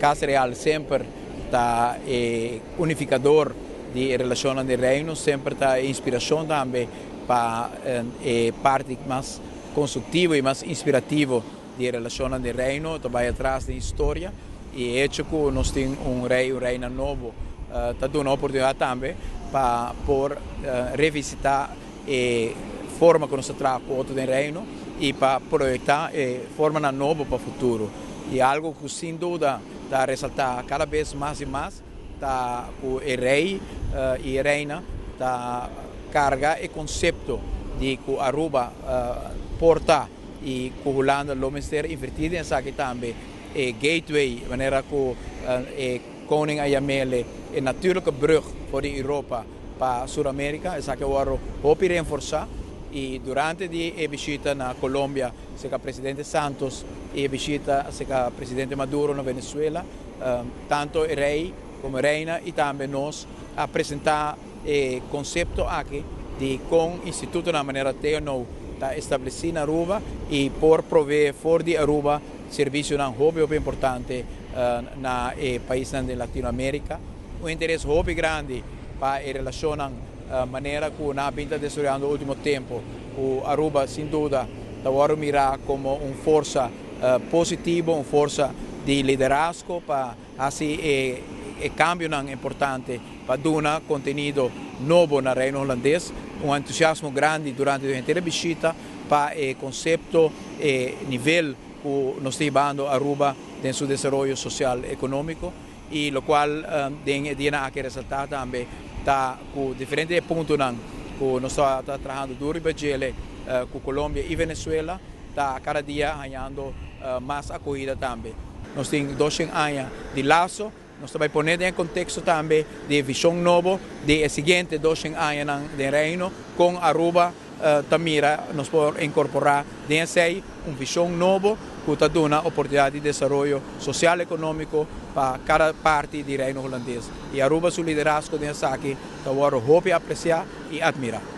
Cas Real semper ta e unificador di relacion di Reino, semper ta inspiracion tambe pa e parti mas constructivo y mas inspirativo di relacion di Reino, ta bay atras di historia y hecho cu nos tin un rey, un reina nobo, ta duna oportunidad tambe pa por revisita e forma cu nos ta traha cu otro den Reino y pa proyecta e forma nobo pa futuro. Y algo cu sin duda ta resalta cada bes mas y mas ta cu e rey y reina ta carga e concepto di cu Aruba por ta y cu Hulanda lo mester inverti den esaki tambe, e gateway, manera cu e koning a yam'e, e natuurlijke brug for di Europa pa Sur America. Esaki awor hopi reforsa y durante di e bishita na Colombia, serca presidente Santos, y bishita serca presidente Maduro na Venezuela, tanto e rey como reina y tambe nos a presenta e concepto aki di con instituto na manera TNO ta estableci na Aruba y por provee for di Aruba servicio nan hopi hopi importante na e paisnan di Latinoamerica. Un interes hopi grandi pa e relacion, manera cu nan a bin ta desaroyando ultimo tempo. Cu Aruba sin duda ta mira como un forsa positivo, un forsa di liderazgo pa asina e cambio importante pa duna contenido nobo na Reino Hulandes, un entusiasmo grandi durante e henter bishita pa e concepto e nivel cu nos ta hibando Aruba den su desaroyo social economico y lo cual den dia aki resalta tambe ta cu diferente punto cu nos ta trahando duro cu Colombia y Venezuela ta cada dia ganando mas acogida tambe. Nos tin 200 aña di laso, nos ta bay pone den contexto tambe di vision nobo di siguiente 200 aña di Reino cu Aruba ta mira nos por incorpora den esey un vision nobo cu ta duna oportunidad di desaroyo social economico pa cada parti di Reino Hulandes. Y Aruba su liderazgo den esaki ta hopi aprecia y admira.